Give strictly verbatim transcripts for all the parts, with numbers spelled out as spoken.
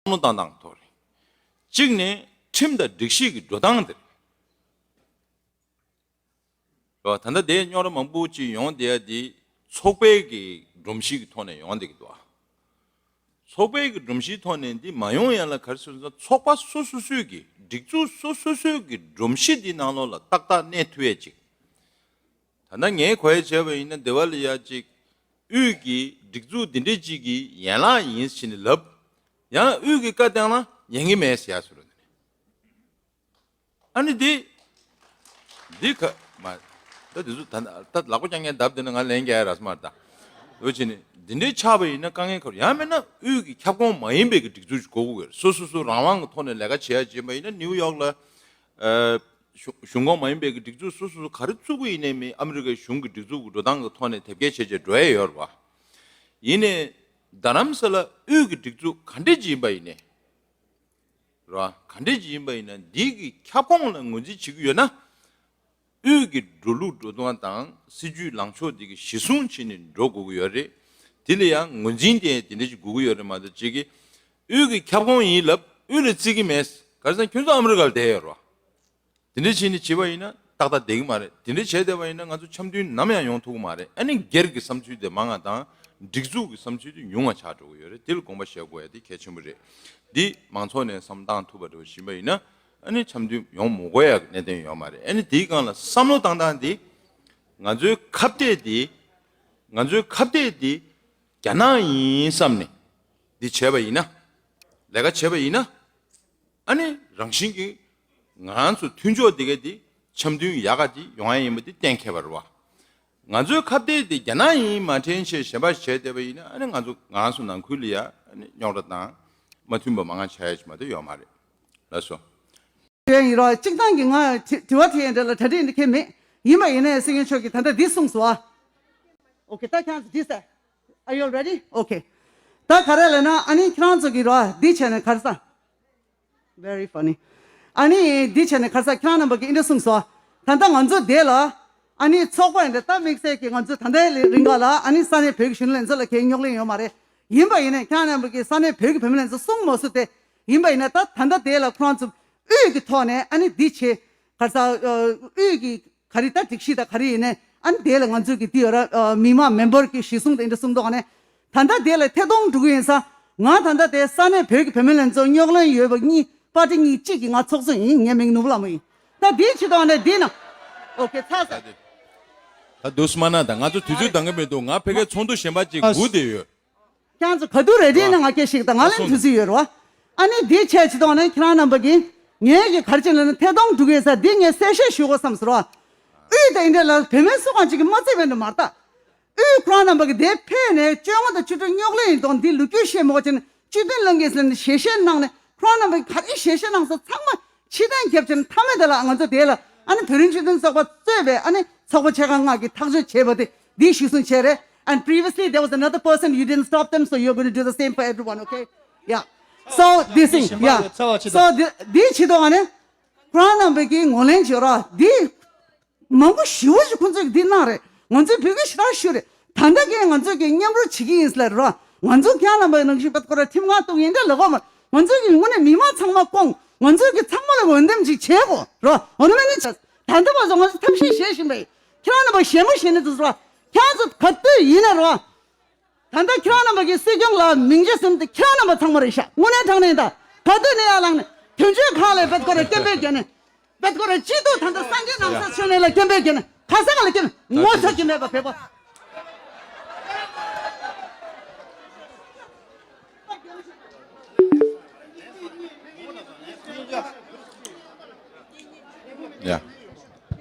བསམ་བློ་བཏང་སྟངས་ཐོག་རེད། གཅིག་ནས་ཁྲིམས་དང་སྒྲིག་གཞི་གི་འགྲོ་སྟངས་དེ་རེད། རེད་བ། ད་ལྟ་དེ་རྙོག་དྲ་མང་པོ་ཅིག་ཡོང་བསྡད་ཡ་དེ་ཚོགས་པའི་གི་སྒྲོམ་གཞི་གི་ཐོག་ནས་ཡོང་བསྡད་ཀྱི་འདུག་ཨ། ཚོགས་པའི་གི་སྒྲོམ་གཞིའི་ཐོག་ནས་འདི་མ་ཡོང་ཡ་ལ་ག་རེ་ཟེར་ན། ཚོགས་པ་སོ་སོ་སོའི་གི་སྒྲིག་འཛུགས་སོ་སོ་སོའི་གི་སྒྲོམ་གཞི་འདི་ནང་ལོགས་ལ་ཏག་ཏག་གནས་ཐུབ་ཡ་ཅིག་ད་ལྟ་ངས་གོ་ཡ་བྱས་པ་ཡིན་ན། སྡེ་བ་ལ་ཡ་ཅིག་དབུས་ཀྱི་སྒྲིག་འཛུགས་འདི་འདྲ་ཅིག་གི་ཡན་ལག་ཡིན་ཟེར་ནས་ལབ། ཡང་དབུས་ཀྱི་བཀའ་བཏང་ན་ཉན་གི་མེད་ཟེར་ཡ་ཟེར་བ་ནི། ཨ་ནི་འདི། འདི་ག་མ། ད་འདི་ཚོ་ད་ད་ལག་པ་རྐྱང་རྐྱང་བརྡབ་བསྡད་ན་ང་ལན་རྒྱག་ཡ་རག་སོང་མ་རེད་ད། འོ་བྱས་ནས་འདི་འདྲའི་ཆགས་པ་ཡིན་ན་དཀའ་ངལ་ཁག་ཡང་མིན་ན་དབུས་ཀྱི་ཁྱབ་ཁོངས་མ་ཡིན་པའི་གི་སྒྲིག་འཛུགས་ཤིག་དགོས་ཀྱི་ཡོད་རེད། སོ་སོ་སོ་རང་དབང་གི་ཐོག་ནས་ལས་ཀ་བྱེད་ཡ་བྱེད་པ་ཡིན་ན། ནིའུ་ཡོག་ལ་ཨ་གཞུང་གཞུང་ཁོངས་མ་ཡིན་པའི་གི་སྒྲིག་འཛུགས་སོ་སོ་སོ་ག་རེ་བཙུགས་ཀྱི་ཡིན་ནའི་མི་ཨ་མི་རི་ཀའི་གཞུང་གི་སྒྲིག་འཛུགས་ཀྱི་འགྲོ་སྟངས་ཀྱི་ཐོག་ནས་དེབ་སྐྱེལ་བྱས་བྱས་འགྲོ་ཡ་ཡོད་རེད་བ། ཡིན་ནའི་རྡ་རམ་ས་ལ་དབུས་ཀྱི་སྒྲིག་འཛུགས་ག་འདྲ་ཅིག་ཡིན་པ་ཡིན་ནའི། རེད་བ། ག་འདྲ་ཅིག་ཡིན་པ་ཡིན་ན་འདི་གི་ཁྱབ་ཁོངས་ལ་ངོས་འཛིན་བྱེད་ཀྱི་ཡོད་ན། དབུས་ཀྱི་འགྲོ་ལུགས་འགྲོ་སྟངས་དང་སྲིད་ཇུས་ལངས་ཕྱོགས་འདི་གི་གཞི་བཟུང་བྱས་ནས་འགྲོ་དགོས་ཀྱི་ཡོད་རེད། དེ་ལ་ཡང་ངོས་འཛིན་དེ་དེ་འདྲ་ཅིག་དགོས་ཀྱི་ཡོད་རེད་མ་གཏོགས། གཅིག་གིས་དབུས་ཀྱི་ཁྱབ་ཁོངས་ཡིན་ལབ་དབུས་ལ་བརྩི་གི་མེད། ག་རེ་ཟེར་ན་ཁྱོད་ཚོ་ཨ་མི་རི་ཀ་ལ་བསྡད་ཡོད་རེད་བ། དེ་འདྲ་བྱས་ནས་བྱེད་པ་ཡིན་ན་ཏག་ཏག་བསྡད་ཀྱི་མ་རེད། དེ་འདྲ་བྱས་བསྡད་པ་ཡིན་ན་ང་ཚོ་འཆམ་མཐུན་ནམ་ཡང་ཡོང་ཐུབ་ཀྱི་མ་རེད། ཨ་ནི་སྒེར་གྱི་བསམ་ཚུལ་དེ་མང་བ་དང་། སྒྲིག་འཛུགས་ཀྱི་བསམ་ཚུལ་དེ་ཉུང་བ་ཆགས་འགྲོ་གི་ཡོད་རེད། དེ་ལ་དགོངས་པ་བཞེས་དགོས་ཡ་དེ་གལ་ཆེན་པོ་རེད། འདི་མང་ཚོགས་ནས་བསམ་བློ་བཏང་ཐུབ་པ་འདྲ་བོ་ཡིན་པ་ཡིན་ན། ཨ་ནི་འཆམ་མཐུན་ཡོང་མི་དགོས་ཡ་གི་གནད་དོན་ཡོད་མ་རེད། ཨ་ནི་དེའི་སྒང་ལ་བསམ་བློ་བཏང་སྟངས་དེ། ང་ཚོའི་ཁ་གཏད་དེ། ང་ཚོའི་ཁ་གཏད་དེ་རྒྱ་ནག་ཡིན་བསམ་ནས་འདི་བྱས་པ་ཡིན་ན། ལས་ཀ་བྱས་པ་ཡིན་ན། ཨ་ནི་རང་བཞིན་གྱིས་ང་ཚོ་མཐུན་ཕྱོགས་འདི་ག་དེ་འཆམ་མཐུན་ཡག་ག་དེ་ཡོང་ཡ་ཡིན་པ་དེ་གཏན་འཁེལ་བ་རེད་བ། ང་ཚོའི་ཁ་གཏད་དེ་རྒྱ་ནག་ཡིན་མ་དྲན་བྱས་གཞན་པ་བྱས་བསྡད་པ་ཡིན་ན། ཨ་ནི་ང་ཚོ་ང་ཚོ་ནང་ཁུལ་ལ་ཡ་ཨ་ནི་རྙོག་དྲ་དང་མ་མཐུན་པ་མང་ང་ཆགས་ཡ་ཞིག་མ་གཏོགས་ཡོད་མ་རེད། ལགས་སོ། ཡིན་རོགས། གཅིག་ཐང་གི་ང་དྲི་དྲི་བ་དྲི་ཡ་འདྲ་ལ་གྲ་སྒྲིག་འདི་ཁེལ་མེད། ཡིན་པ་ཡིན་ནའི་སྲིད་སྐྱོང་མཆོག་གིས་ད་ལྟ་འདི་གསུངས་སོང་ཨ། ཨོ་ཁེ། ད་ཁྱེད་རང་ཚོ་འདི་ཟེར། Are you all ready? Okay. ད་ག་རེ་ལབ་ན་ཨ་ནི་ཁྱེད་རང་ཚོ་གི་རོགས་འདི་བྱས་ནས་ག་རེ་ཟ། Very funny. ཨ་ནི་འདི་བྱས་ནས་ག་རེ་ཟ། ཁྱེད་རང་རྣམ་པ་གིས་འདི་འདྲ་གསུངས་སོང་ཨ། ད་ལྟ་ང་ཚོ་འདི་ལ་ཨ་ནི་ཚོགས་པ་ཡིན་ད་ད་དམིགས་བསལ་གྱི་ང་ཚོ་ད་ལྟའི་རིང་ག་ལ་ཨ་ནི་ས་གནས་བོད་ཀྱི་གཞོན་ནུ་ལྷན་ཚོགས་ལ་གའི་རྙོག་གླེང་ཡོད་མ་རེད། ཡིན་པ་ཡིན་ནའི་ཁྱེད་རྣམ་པ་གིས་ས་གནས་བོད་ཀྱི་བུད་མེད་ལྷན་ཚོགས་གསུང་མ་སུ་སྟེ། ཡིན་པ་ཡིན་ན་ད་ད་ལྟ་དེ་ལ་ཁོ་རང་ཚོ་དབུས་ཀྱི་ཐོག་ནས་ཨ་ནི་འདི་བྱེད། ག་རེ་ཟ། དབུས་ཀྱི་ག་རེ་ད་སྒྲིག་གཞི་དང་ག་རེ་ཡིན་ནའི་ཨ་ནི་དེ་ལ་ང་ཚོ་གི་འདི་ཡོད་ར། མི་མང་མེམ་བར་གྱི་གཞི་བཟུང་དེ་འདྲ་གསུང་མདོག་ནས། ད་ལྟ་དེ་ལ་ཐད་གཏོང་འགྲོ་གི་ཡིན་ས། ང་ད་ལྟ་དེ་ས་གནས་བོད་ཀྱི་བུད་མེད་ལྷན་ཚོགས་རྙོག་གླེང་ཡོད་པ་གཉིས་པར་ཊི་གཉིས་གཅིག་གི་ང་ཚོགས་གཙོ་ཡིན། ངའི་མིང་ནོར་བུ་ལྷ་མོ་ཡིན། ད་འདིའི་ཆེད་དུ་ཨ་ནི་འདི་ན། ཨོ་ཁེ། ཚར་ས། ད་དུས་སུ་མ་ན་ད་ང་ཚོ་དུས་ཚོད་འདང་གི་མི་འདུག་ང་ཕ་གིའི་ཚོགས་འདུ་གཞན་པ་ཅིག་སྒུག་བསྡད་ཡོད། ཁྱེད་ཚོ་ག་དུས་རེ་ཌི་ཡིན་ན་ང་སྐད་ཞིག་དང་། ང་ལ་དུས་ཚོད་ཡོད་རེད་བ། ཨ་ནི་འདི་བྱས་ཆེད་དུ་ཨ་ནི་ཁྱེད་རང་རྣམ་པ་གིས་ངའི་གི་ག་རེ་བྱས་ན་ཐད་གཏོང་འགྲོ་གི་ཡིན་ས་འདི་ངས་གསལ་བཤད་ཞུ་དགོས་བསམ་སོང་ར། དབུས་དང་འདི་ལ་བུད་མེད་སུ་གང་ཅིག་གིས་མ་བརྩིས་པའི་འདུག་མ་རེད་ད། དབུས་ཁོ་རང་རྣམ་པ་གིས་དེ་ཕེབས་ནས་བཅོ་ལྔ་དང་བཅུ་དྲུག་རྙོག་གླེང་ཡིན་དང་འདི་ལོ་རྒྱུས་བཤད་མ་དགོས་བྱས་ནས་སྤྱི་འཐུས་ལྷན་རྒྱས་ལ་ཞལ་བཞེས་གནང་ནས་ཁོ་རང་རྣམ་པ་གིས་ག་རེ་ཞལ་བཞེས་གནང་སོང་ཚང་མ་ཕྱིར་འཐེན་བརྒྱབ་བྱས་ནས་མཐའ་མའི་དེ་ལ་ང་ཚོ་དེ་ལ་ཨ་ནི་བོད་རིགས་སྤྱི་མཐུན་ཚོགས་པ་གཙོས་པའི་ཨ་ནི་ཚོགས་པ་ཆེ་ཁག་ལྔ་གིས་ཐག་གཅོད་བྱས་པ་དེ་འདི་གཞིར་བཟུང་བྱས་རེད། And previously there was another person, you didn't stop them, so you're going to do the same for everyone, okay? Yeah. So this thing, yeah. So འདི་འདི་ཕྱི་ཐོག་ཨ་ནི་ཁོ་རང་རྣམ་པ་གིས་ངོས་ལེན་བྱེད་རོགས། འདི་མང་པོ་ཞེ་པོ་ཞིག་ཁོང་ཚོས་འདི་གནང་རེད། ང་ཚོས་བོད་སྐད་ཞེ་དྲག་ཞུ་རེད། ད་ལྟ་གིན་ང་ཚོས་ཀྱི་མཉམ་རུབ་བྱེད་ཀྱི་ཡིན་ཟེར་ལབ་རོགས། ང་ཚོ་ཁྱེད་རྣམ་པ་ནང་བཞིན་བེད་ཁོ་ར་ཁྲིམས་ཁང་གཏོང་ཡིན་འདྲ་ལབ་དགོས་མ། ང་ཚོས་ཀྱི་དངོས་གནས་མི་མང་ཚང་མ་སྐོང་། ང་ཚོས་ཀྱི་ཚང་མ་ལ་འོས་འདེམས་ཅིག་བྱེད་དགོས་རོགས། འོ་ན་མ་ནི་ད་ལྟ་བར་དུ་ང་ཚོ་ཐབས་ཤེས་བྱེད་བཞིན་པ་ཡིན། ཁྱེད་རང་རྣམ་པ་ཞེ་མ་ཞེ་ནས་འདུག་རོགས། ཁྱེད་རང་ཚོ་ག་དུས་ཡིན་ན་རོགས། ད་ལྟ་ཁྱེད་རང་རྣམ་པ་གི་སྲིད་སྐྱོང་ལ་མིང་ཆད་ཟིན་དེ་ཁྱེད་རང་རྣམ་པ་ཚང་མ་རེད་ཤག་དངོས་གནས་དྲང་གནས་ད། ག་དུས་ནས་ཡར་ལངས་ནས་དོན་གཅོད་ཁང་ལ་བེད་ཁོ་ར་སྐད་འབོད་རྒྱག་ནས། བེད་ཁོ་ར་སྤྱི་འཐུས་ད་ལྟ་སངས་རྒྱས་རྣམ་གསལ་མཆོད་གནས་ལ་སྐད་འབོད་རྒྱག་ནས་ག་ས་ག་ལ་སྐད་ངོ་ཚ་གི་མེད་པ་བེད་པ། ཡ།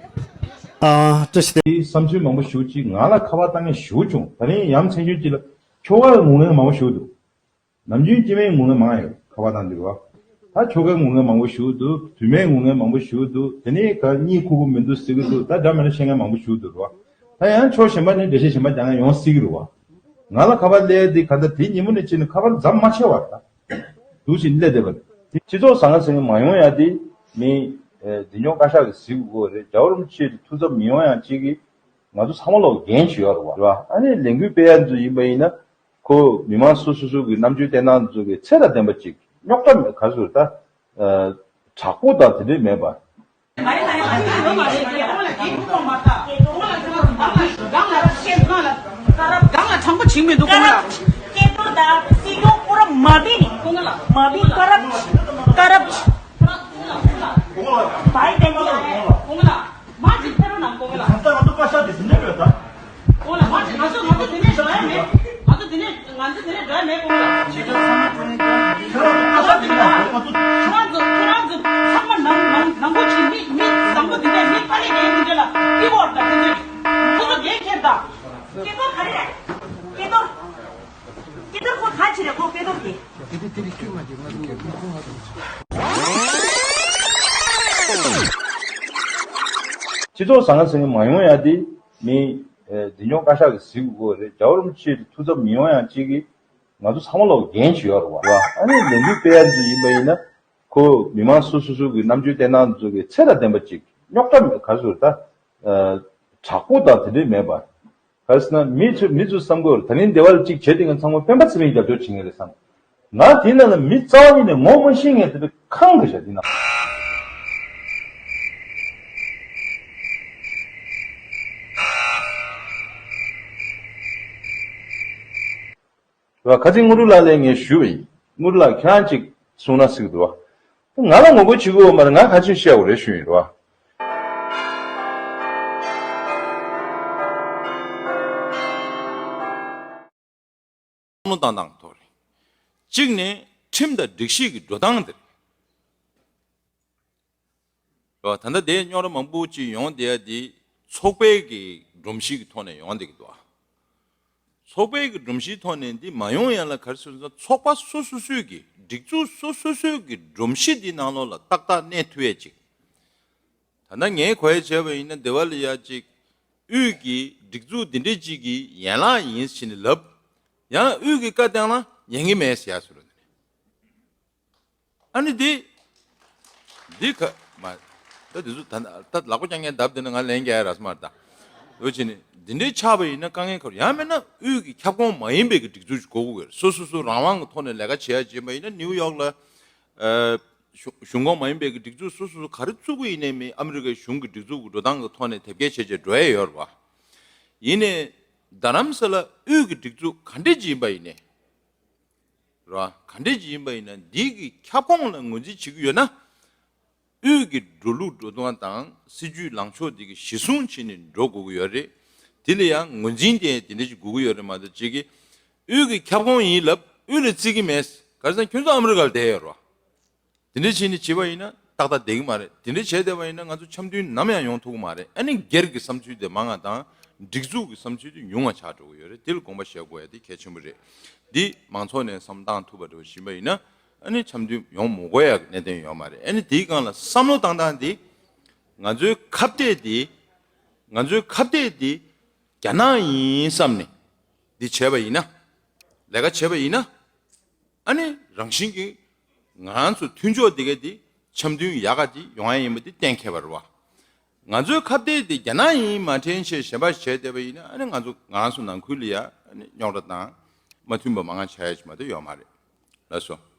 ཨ། བཀྲ་ཤིས་བདེ། བསམ་ཚུལ་མང་པོ་ཞེ་པོ་ཅིག་ང་ལ་ཁ་པར་བཏང་མཁན་ཞེ་པོ་བྱུང་། ད་རིང་ཡ་མཚན་ཆུང་ཅིག་ལ་ཁྱོ་ག་ལ་ངུ་མཁན་མང་པོ་ཞེ་པོ་འདུག་ནམ་རྒྱུན་སྐྱེ་དམན་ངུ་མཁན་མང་ཡོད། ཁ་པར་བཏང་འདུག་རོ། ད་ཁྱོ་ག་ངུ་མཁན་མང་པོ་ཞེ་པོ་འདུག་བུད་མེད་ངུ་མཁན་མང་པོ་ཞེ་པོ་འདུག་དེ་ནས་ག་གཉིད་ཁུག་གི་མི་འདུག་ཟེར་གི་འདུག་ད་འདྲ་མི་འདྲ་བཤད་མཁན་མང་པོ་ཞེ་པོ་འདུག་རོ། ད་ཡང་ཕྱོགས་གཞན་པ་ནས་འགྲེལ་བཤད་གཞན་པ་རྒྱག་མཁན་ཡོང་སྲིད་གི་རེད་བ། ང་ལ་ཁ་པར་སླེབས་དེ་ག་ད་དེ་ཉིན་མོ་ནས་ཕྱིན་ནས་ཁ་པར་འཛམ་མ་ཆད་བར་ད། འདུག་ཅིག་སླེབས་བསྡད་པ་རེད། དེ་སྤྱི་ཚོགས་ཟང་ངེ་ཟིང་ངེ་མ་ཡོང་ཡ་དེ་མི། ཨེ། འཛིན་སྐྱོང་བཀའ་ཤག་གིས་གཟིགས་དགོས་རེད། རྒྱལ་བ་རིན་པོ་ཆེ་ཐུགས་འཚབ་མི་ཡོང་ཡ་གཅིག་གིས་ང་ཚོ་ཚང་མ་ལོག་འགན་ཞིག་ཡོད་རེད་བ། རེད་བ། ཨ་ནི་ལས་འགུལ་སྤེལ་ཡ་ཚོ་ཡིན་པ་ཡིན་ན་ཁོ་མི་མང་སོ་སོ་སོ་གི་རྣམ་དཔྱོད་བསྟན་སྟངས་ཚོ་གི་ཚད་དང་ལྡན་པ་ཅིག་རྙོག་དྲ་མེད་ག་ཟེར་ད། དྲག་པོ་དང་དེ་འདྲས་མེད་པ། སྐད་གཏོང་དང་སྲིད་སྐྱོང་ཁོ་རང་མ་བི་ནི་མ་བི་ཀ་རབ་ཀ་རབ་བའི་དེ་འདྲས། མ་ཅིག་ཕེ་རོ་ནང་གོ་གི་ལ། ད་ལྟ་ང་ཚོ་བཀའ་ཤག་དེ་ཟིན་ནས་ཡོད་ད། གོ་ལ་མ་ཅིག་ང་ཚོ་ང་ཚོ་དེ་ནས་འགྲོ་ཡ་མེད། ང་ཚོ་དེ་ནས་ང་ཚོ་དེ་ནས་འགྲོ་ཡ་མེད་གོ་ལ། ཁྱེད་རང་ཚོ་ཚང་མ་ཁྱེད་རང་ཚོ་ཚང་མ་ནང་ནང་ཁོ་ཆེ་མི་མི་བཟང་པོ་དེ་འདྲ་མི་ཕ་རེ་རེ་དེ་འདྲ་ལ་ཏི་བོར་ད་དེ་ཚོས་ཁོ་ཚོ་གས་ཁྱེར་ད། སྐད་དོར་ག་རེ་རེད། སྐད་དོར། སྐད་དོར་ཁོ་ག་ཆེ་རེད་ཁོ་སྐད་དོར་དེ། སྤྱི་ཚོགས་ཟང་ངེ་ཟིང་ངེ་མ་ཡོང་ཡ་དེ་མི། ཨེ། འདི་ཉོ་བཀའ་ཤག་གིས་གཟིགས་དགོས་རེད། རྒྱལ་བ་རིན་པོ་ཆེ་ཐུགས་འཚབ་མི་ཡོང་ཡ་གཅིག་གིས་ང་ཚོ་ཚང་མ་ལོག་འགན་ཅིག་ཡོད་རེད་བ། ཨ་ནི་ལས་འགུལ་སྤེལ་ཡ་ཚོ་ཡིན་པ་ཡིན་ན་ཁོ་མི་མང་སོ་སོ་སོ་གི་རྣམ་དཔྱོད་བསྟན་སྟངས་ཚོ་གི་ཚད་དང་ལྡན་པ་ཅིག་རྙོག་དྲ་མེད་ག་ཟེར་ད། ཨ། དྲག་པོ་དང་དེ་འདྲས་མེད་པ། ག་རེ་ཟེར་ན་མི་ཚོས་མི་ཚོས་བསམ་གྱི་ཡོད་རེད། ད་རིང་སྡེ་བ་ལ་གཅིག་བྱེད་དེ་ང་ཚང་མ་སྤེན་པ་ཚེ་རིང་རྒྱབ་སྐྱོར་བྱེད་མཁན་རེད་བསམ། ང་དེ་ནང་ལ་མི་རྩ་བ་ཉིད་ནས་ངོ་མ་ཤེས་མཁན་དེ་འདྲ་གང་གི་བྱ་དེ་ནང་། རེད་བ། ཁ་སང་དངོས་གྲུབ་ལགས་ལ་ངས་ཞུས་པ་ཡིན། དངོས་གྲུབ་ལགས་ཁྱེད་རང་གཅིག་གསུང་ན་སྲིད་འདུག་བ། ང་ལ་ངོ་རྒོལ་བྱེད་དགོས་པ་མ་རེད། ང་ག་ཚོད་བཤད་དགོས་རེད་ཞུ་ཡིན་རེད་བ། བསམ་བློ་བཏང་སྟངས་ཐོག་རེད། གཅིག་ནས་ཁྲིམས་དང་སྒྲིག་གཞི་གི་འགྲོ་སྟངས་དེ་རེད། རེད་བ། ད་ལྟ་དེ་རྙོག་དྲ་མང་པོ་ཅིག་ཡོང་བསྡད་ཡ་དེ་ཚོགས་པའི་གི་སྒྲོམ་གཞི་གི་ཐོག་ནས་ཡོང་བསྡད་ཀྱི་འདུག་བ། ཚོགས་པའི་གི་སྒྲོམ་གཞིའི་ཐོག་ནས་འདི་མ་ཡོང་ཡ་ལ་ག་རེ་ཟེར་ན་ཚོགས་པ་སོ་སོ་སོའི་གི་སྒྲིག་འཛུགས་སོ་སོ་སོའི་གི་སྒྲོམ་གཞི་འདི་ནང་ལོགས་ལ་ཏག་ཏག་གནས་ཐུབ་ཡ་ཅིག་ད་ལྟ་ངས་གོ་ཡ་བྱས་པ་ཡིན་ན་སྡེ་བ་ལ་ཡ་ཅིག་དབུས་ཀྱི་སྒྲིག་འཛུགས་འདི་འདྲ་ཅིག་གི་ཡན་ལག་ཡིན་ཟེར་ནས་ལབ། ཡང་དབུས་ཀྱི་བཀའ་བཏང་ན་ཉན་གི་མེད་ཟེར་ཡ་ཟེར་རོ། ཨ་ནི་འདི། འདི་ག་མ། ད་འདི་ཚོ་ད་ད་ལག་པ་རྐྱང་རྐྱང་བརྡབ་བསྡད་ན་ང་ལན་རྒྱག་ཡ་རག་ས་མ་རེད་ད། འོ་བྱས་ནས་འདི་འདྲའི་ཆགས་པ་ཡིན་ན་དཀའ་ངལ་ཁག་ཡང་མིན་ན་དབུས་ཀྱི་ཁྱབ་ཁོངས་མ་ཡིན་པའི་གི་སྒྲིག་འཛུགས་ཤིག་དགོས་ཀྱི་ཡོད་རེད། སོ་སོ་སོ་རང་དབང་གི་ཐོག་ནས་ལས་ཀ་བྱེད་ཡ་བྱེད་པ་ཡིན་ན་ནིའུ་ཡོག་ལ། ཨ། གཞུང་གཞུང་ཁོངས་མ་ཡིན་པའི་གི་སྒྲིག་འཛུགས་སོ་སོ་སོ་ག་རེ་བཙུགས་པ་ཡིན་ནའི་མི་ཨ་མི་རི་ཀའི་གཞུང་གི་སྒྲིག་འཛུགས་ཀྱི་འགྲོ་སྟངས་ཀྱི་ཐོག་ནས་དེབ་སྐྱེལ་བྱས་བྱས་འགྲོ་ཡ་ཡོད་རེད་བ། ཡིན་ནའི། རྡ་རམ་ས་ལ་དབུས་ཀྱི་སྒྲིག་འཛུགས་ག་འདྲས་ཅིག་ཡིན་པ་ཡིན་ནའི། རེད་བ། ག་འདྲས་ཅིག་ཡིན་པ་ཡིན་ན་འདི་གི་ཁྱབ་ཁོངས་ལ་ངོས་འཛིན་བྱེད་ཀྱི་ཡོད་ན། དབུས་ཀྱི་འགྲོ་ལུགས་འགྲོ་སྟངས་དང་སྲིད་ཇུས་ལངས་ཕྱོགས་འདི་གི་གཞི་བཟུང་བྱས་ནས་འགྲོ་དགོས་ཀྱི་ཡོད་རེད། དེ་ལ་ཡང་ངོས་འཛིན་དེ་དེ་འདྲས་ཅིག་དགོས་ཀྱི་ཡོད་རེད་མ་གཏོགས་གཅིག་གིས་དབུས་ཀྱི་ཁྱབ་ཁོངས་ཡིན་ལབ་དབུས་ལ་བརྩི་གི་མེད། ག་རེ་ཟེར་ན་ཁྱོད་ཚོ་ཨ་མི་རི་ཀ་ལ་བསྡད་ཡོད་རེད་བ། དེ་འདྲ་བྱས་ནས་བྱེད་པ་ཡིན་ན་ཏག་ཏག་བསྡད་ཀྱི་མ་རེད། དེ་འདྲ་བྱས་བསྡད་པ་ཡིན་ན་ང་ཚོ་འཆམ་མཐུན་ནམ་ཡང་ཡོང་ཐུབ་ཀྱི་མ་རེད། ཨ་ནི་སྒེར་གྱི་བསམ་ཚུལ་དེ་མང་བ་དང་སྒྲིག་འཛུགས་ཀྱི་བསམ་ཚུལ་དེ་ཉུང་བ་ཆགས་འགྲོ་གི་ཡོད་རེད། དེ་ལ་དགོངས་པ་བཞེས་དགོས་ཡ་དེ་གལ་ཆེན་པོ་རེད། འདི་མང་ཚོགས་ནས་བསམ་བློ་བཏང་ཐུབ་པ་འདྲ་བོ་ཞིག་ཡིན་པ་ཡིན་ན་ཨ་ནི་འཆམ་མཐུན་ཡོང་མི་དགོས་ཡ་གི་གནད་དོན་ཡོད་མ་རེད། ཨ་ནི་དེའི་སྒང་ལ་བསམ་བློ་བཏང་སྟངས་དེ་ང་ཚོའི་ཁ་གཏད་དེ་ང་ཚོའི་ཁ་གཏད་དེ་རྒྱ་ནག་ཡིན་བསམ་ནས་འདི་བྱས་པ་ཡིན་ན་ལས་ཀ་བྱས་པ་ཡིན་ན། ཨ་ནི་རང་བཞིན་གྱིས་ང་རང་ཚོ་མཐུན་ཕྱོགས་འདི་ག་འདི་འཆམ་མཐུན་ཡག་ག་འདི་ཡོང་ཡ་ཡིན་པ་འདི་གཏན་འཁེལ་བ་རེད་བ། ང་ཚོའི་ཁ་གཏད་འདི་རྒྱ་ནག་ཡིན་མ་དྲན་ཆེད་གཞན་པ་བྱས་བསྡད་པ་ཡིན་ན་ཨ་ནི་ང་ཚོ་ང་རང་ཚོ་ནང་ཁུལ་ལ་ཡ་ཨ་ནི་རྙོག་དྲ་དང་མ་མཐུན་པ་མང་ང་ཆགས་ཡ་ཅིག་མ་གཏོགས་ཡོད་མ་རེད། ལགས་སོ།